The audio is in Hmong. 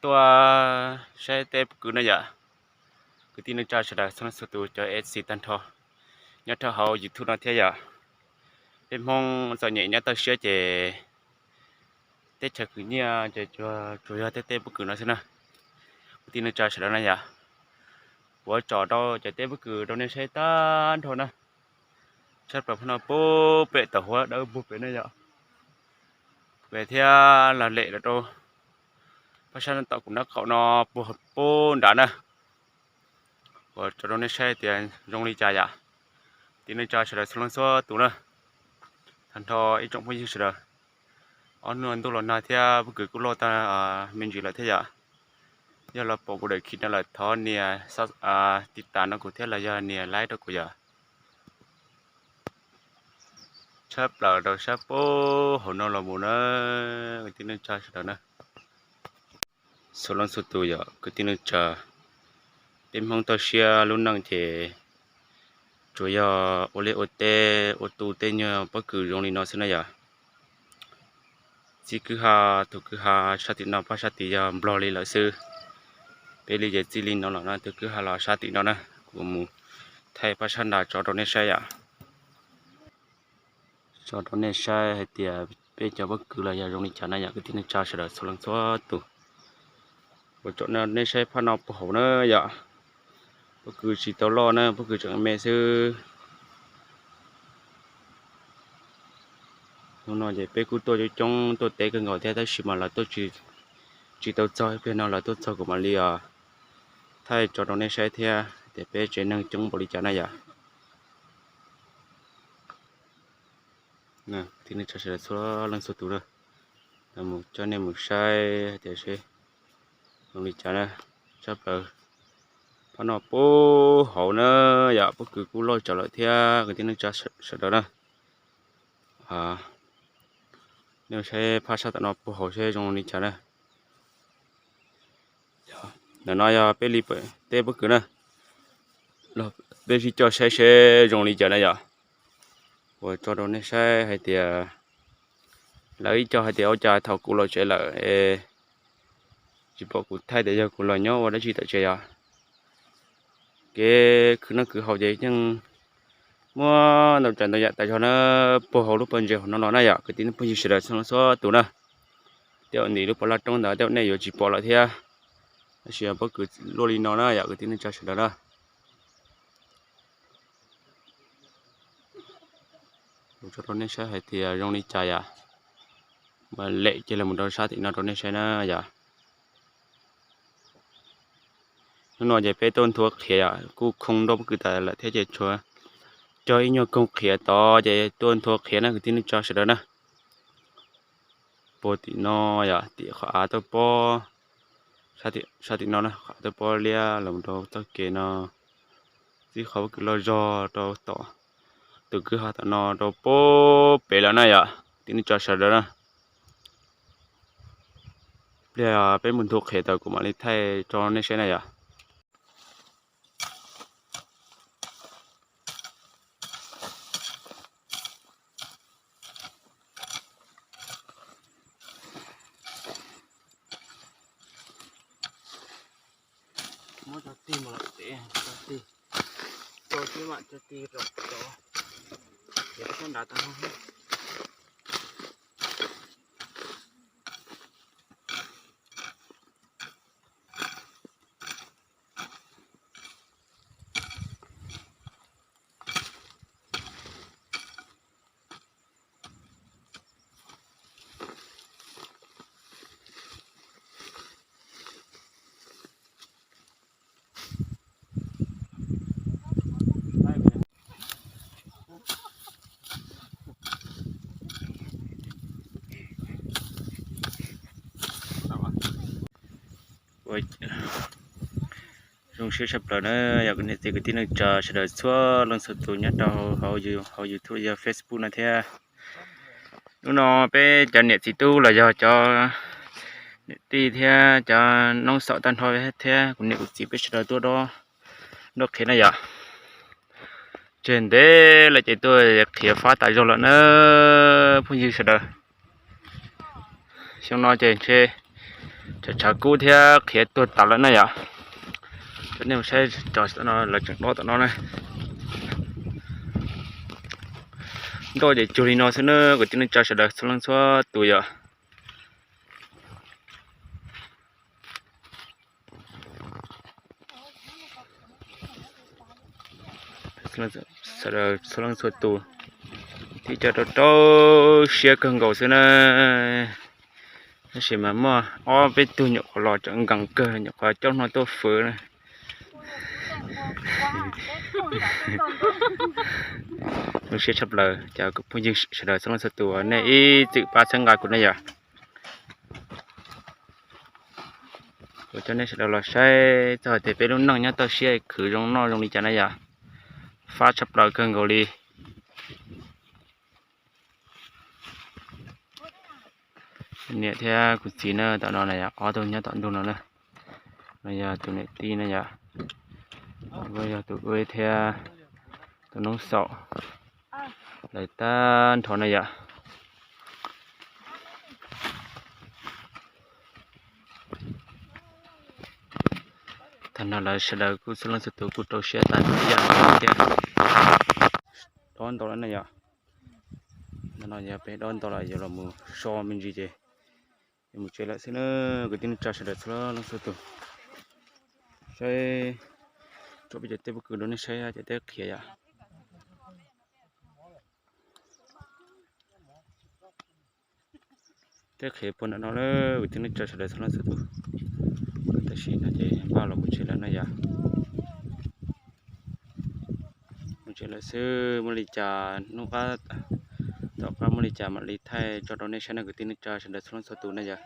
tuaj saib teb pob kws na yom. Kwv tij neej tsa sawv daws txhua leej txhua tus cov F C tag nrho nyob rau hauv YouTube no thiab yom. Peb Hmoob txom nyem nyob toj siab ces teb chaws khwv nyiaj ces tsuas yog tej teb pob kws no xwb na. Kwv tij neej tsa sawv daws na yom, kuv tsom rau cov teb pob kws rau nej saib tag nrho na. Tshaj plaws phab no puag pem tom huab dawb puag pem na yom, pem thiab lag lem los rau phab sab tom kuv nraub qaum no puag puag nrad na. Kuv tsom rau nej saib tias zoo li cas yom. Kwv tij neej tsa sawv daws txhua leej txhua tus na, tag nrho ib tsoom phooj ywg sawv daws. Ob hnub ntuj los nag thiab pob kws kuj loj tag me ntsis lawm thiab yom. Yog los pom kuv daim khiv no lawm thov nias tiv tas no kuv thiab los yog nias like rau kuv yom. Tshaj plaws rau sab puag hauv no los mus na, kwv tij neej tsa sawv daws na. Txhua leej txhua tus yom, kwv tij neej tsa, peb Hmoob toj siab lub neej ces tsuas yog ua liaj ua teb ua tu tej nyuag pob kws zoo li no xwb na yom. Txij kwj ha, tus kwj ha sab tim no pab sab tid yog nplog li lawm xwb. Peb li ces txij li no los no tus kwj ha los sab tim no na. Kuv mus thaij pab sab nrad tso rau nej saib yom. Tso rau nej saib hais tias peb cov pob kws los yog zoo li cas na yom, kwv tij neej tsa sawv daws txhua leej txhua tus. Kuv tsom nej saib phab no puag hauv na yom. Pob kws tsis tau loj na, pob kws tseem me xwb. Hnub no ces peb kuj tuaj coob coob tuaj teb kawg nkaus thiab tab sis mas lawv tuaj tsis tau txog, ib pliag no lawv tuaj txog kuv mam li os thaij tso rau nej saib thiab tias peb tsev neeg coob npaum li cas na yom. Kwv tij neej tsa sawv daws txhua leej txhua tus na, mus coj nej mus saib tias seb zoo li cas na. Tshaj plaws phab no puag hauv na yom, pob kws kuj loj tsawv lawm thiab kwv tij neej tsa sawv daws na. Nej saib phab sab tom no puag hauv seb zoo li cas na. Ntawm no yog peb li teb pob kws na, peb sib coj saib seb zoo li cas na yom. Kuv tso rau nej saib hais tias lawv ib co hais tias ua cas thaum kuv los tsev lawm es tsis pom kuv thaij tias yog kuv los nyob ua dab tsi tom tsev yom. Kev khwv noj khwv haus ces yeej muaj ntau tsav ntau yam tas zog na, puag hauv lub pob ntseg hauv no los na yom, kwv tij neej phooj ywg sawv daws txhua txhua tus na. Tej zaum ntim lub pas laj roob ntawd tej zaum nej yuav tsis pom lawm thiab, tab sis pob kws luaj li no na yom, kwv tij neej tsa sawv daws na. Kuv tso rau nej saib hais tias zoo li cas yom. Mam lem cia los rau sab tim no rau nej saib na yom. Hnub no ces peb tuaj nthua qhiav yom, kuj khoo nroj pob kws tas lawm thiab ces tshuav cog ib nyuag koog qhiav tod ces tuaj nthua qhiav na kwv tij neej tsa sawv daws na. Puag tim no yom, tim qhov av tuaj pob, sab tim no na, qhov av tuaj pob liab los rau txoj kev no, txij qhov pob kws loj zog rau tom tus kwj ha tom no rau puag pem lawm na yom, kwv tij neej tsa sawv daws na. Pliag peb mus nthua qhiav tau kuv mam li thaij rau nej saib na yom. Muab cov tig mus lawm tsev, cov tig, cov tig mam cov tig rau, rau, ces peb sab nrad tau no. Zoo siab tshaj plaws na yog niam txiv kwv tij neej tsa sawv daws txhua leej txhua tus nyob rau hauv YouTube yog Facebook no thiab. Hnub no peb cov niam txiv tub los yog cov niam tij thiab cov noob xaum tag nrho thiab kuv niam kuv txiv peb sawv daws tuaj dob nroj qhiav na yom. Tseg ntev lawm ces tuaj qhiav fab tas zog lawm na phooj ywg sawv daws. Xyoo no ces ntshe Tshav kub thiab qhiav tuag tas lawm na yom. Coj nej mus saib tso no, lawv tseem dob tom no na. Nroj ces cuag li no xwb na kwv tij neej tsa sawv daws txhua leej txhua tus yom. Sawv daws txhua leej txhua tus thiaj coj rau rau siab kawg nkaus xwb na. Tab sis mas muaj ob peb tug nyuam qhuav los tseem nkees kawg, nyuam qhuav caub hmo tuaj fwv na. Zoo siab tshaj plaws cov phooj ywg sawv daws txhua leej txhua tus, nej ib txwm pab txhawb nqa kuv ne yom. Kuv coj nej sawv daws los saib txog hais tias peb lub neej nyob toj siab khwv zoo noj zoo li cas na yom. Fab tshaj plaws kawg nkaus li. Niam thiab kuv txiv na, tom no na yom, ob tug nyob tom ntug no na. No yog tus niam tij na yom, yog tus ub thiab tus noob xaum, lawv tag nrho na yom. Tag nrho lawv sawv daws kuj txhua leej txhua tus kuj rau siab tas ib yam thiab. Dob ntau lawm na yom. No yog peb dob ntau lawm yuav los mus so me ntsis ces yuav mus tsev lawm xwb na. Kwv tij neej tsa sawv daws txhua leej txhua tus, saib tso peb cov teb pob kws rau nej saib cov teb qhiav yom. Teb qhiav puag nram no na, kwv tij neej tsa sawv daws txhua leej txhua tus. Tam sim no ces npaj los mus tsev lawm na yom. Mus tsev lawm xwb, muaj li cas hnub qab tom qab muaj li cas mam li thaij tso rau nej saib na kwv tij neej tsa sawv daws txhua leej txhua tus na yom.